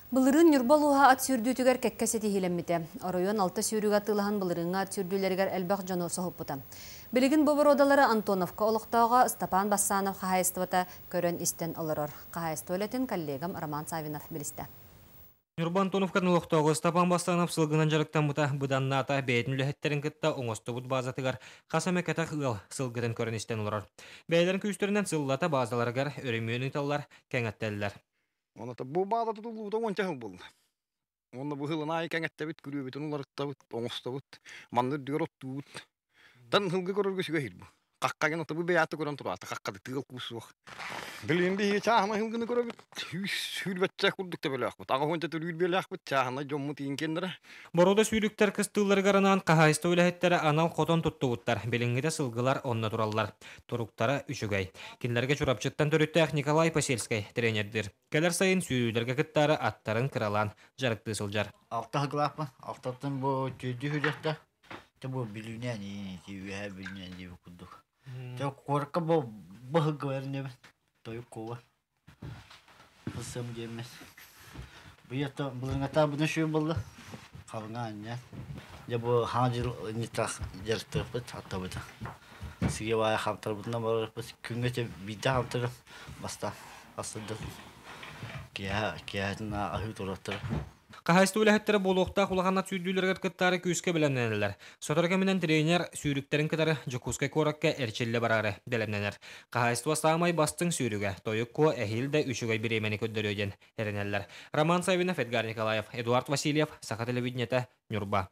Былырыын Ньурба улууһа ат сүүрдүүтүгэр кэккэ ситиһиилэммитэ. Оройуон алта сүүрүгэ атыылаһан былырыыҥҥы ат сүүрдүүлэригэр элбэх дьону соһуппута. Билигин бу боруодалары Антоновка олохтооҕо Степан Бассанов хаһаайыстыбата көрөн-истэн олорор. Хаһаайыстыба үлэтин коллегам Роман Савинов билистэ. Ньурба Антоновкатын олохтооҕо Степан Бассанов сылгынан дьарыктаммыта быданнаата бэйэтин үлэһиттэрин кытта оҥостубут базатыгар хас эмэ кэтэх ыал сылгытын көрөн-истэн олорор. Бэйэлэрин күүстэринэн сыллата базаларыгар өрөмүөн ыыталлар, кэҥэттэллэр. Оното бу баада тутуллубута уонча сыл буолла. Уонна бу сылын аайы кэҥэттэбит, күрүөбүтүн уларыттабыт, оҥостобут, манна үрдүгэр оттуубут. Тан сылгы көрөргө үчүгэй бу. Хаххагын ото бу бэйээтэ көрөн тураата, хаххады тыал куус суох. Билигин биһиги чааһына сылгыны көрөбүт, сүүс сүүрбэччэ курдук төбөлөөхпүт, аҕыс уонча төрүүр биэлээхпит, чааһына дьоммут иин киэннэрэ. Боруода сүүрүктэр кыстыылларыгар анаан хаһаайыстыба үлэһиттэрэ анал хотон туттубуттар. Билиҥҥитэ сылгылар онно тураллар. Туруктара үчүгэй. Кинилэргэ Чурапчыттан төрүттээх Николай Посельскай тренердиир. Кэлэр сайын сүүрүүлэргэ кыттаары аттарын кыралаан дьарыктыы сылдьар. Алта сылгылаахпын. Алтаттан бу түөрдүү сүүрүөхтэ. Те бу Бүлүүнээн үөһээ Бүлүүнээн диэбит курдук. Те куоракка бу бу сылгы тойук куба. Сым диэммэс. Быйата былырыҥата быдан шүй болла. Халыҥа анньа. Дьэ бу хаҥа дьыл нитах дьарыктыахпыт аттабыта. Сыйа баайа хаамтарбытынан барарбыт. Күҥҥэ те биирдэ хаамтарым бастаан астырдым. Киэһэ киэһэтин аһыы тураттара. Хаһаайыстыба үлэһиттэрэ буолуохтаах улахан ат сүүрдүүлэригэр кыттаары күүскэ бэлэмнэнэллэр. Сотору кэминэн тренер сүүрүктэрин кытары Дьокуускай куоракка эрчиллэ бараары бэлэмнэнэр. Хаһаайыстыба саамай бастыҥ сүүрүгэ Тойук Куо эһиил да үчүгэй бириэмэни көрдөрүө диэн эрэнэллэр. Роман Саввинов, Эдгар Николаев, Эдуард Васильев, Саха телевидениетэ, Ньурба.